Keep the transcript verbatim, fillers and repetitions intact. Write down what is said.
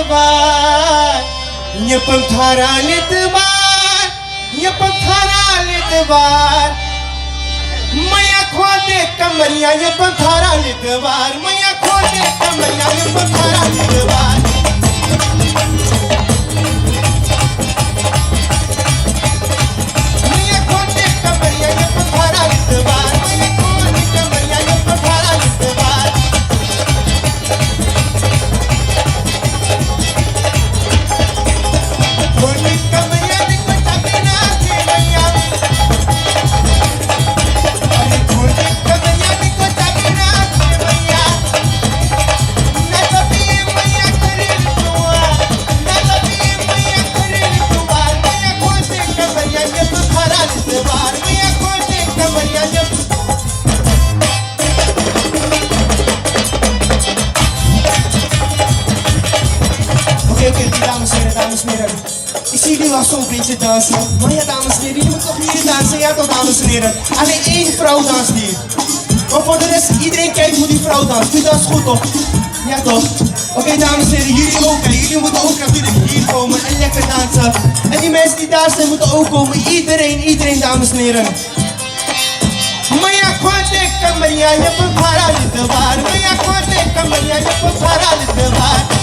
बार, ये पथरा लेत बार, ये पथरा लेत बार। मया खोदे कमरिया ये पथरा लेत बार, मया खोदे कमरिया ये पथरा लेत बार। मया खोदे कमरिया ये पथरा लेत बार, मया खोदे कमरिया ये पथरा लेत बार। Oké, oké, die dames en heren, dames en heren. Ik zie jullie wel zo'n beetje dansen. Maar ja, dames en heren, jullie moeten toch hier dansen, ja toch, dames en heren? Alleen één vrouw danst hier. Maar voor de rest, iedereen kijkt hoe die vrouw danst. Die danst goed, toch? Ja, toch? Oké, dames en heren, jullie ook, hè. Jullie moeten ook natuurlijk hier komen en lekker dansen. En die mensen die daar zijn, moeten ook komen. Iedereen, iedereen, dames en heren. मया खोदे कमरिया ये पथरा लेत बार, मया खोदे कमरिया ये पथरा लेत बार।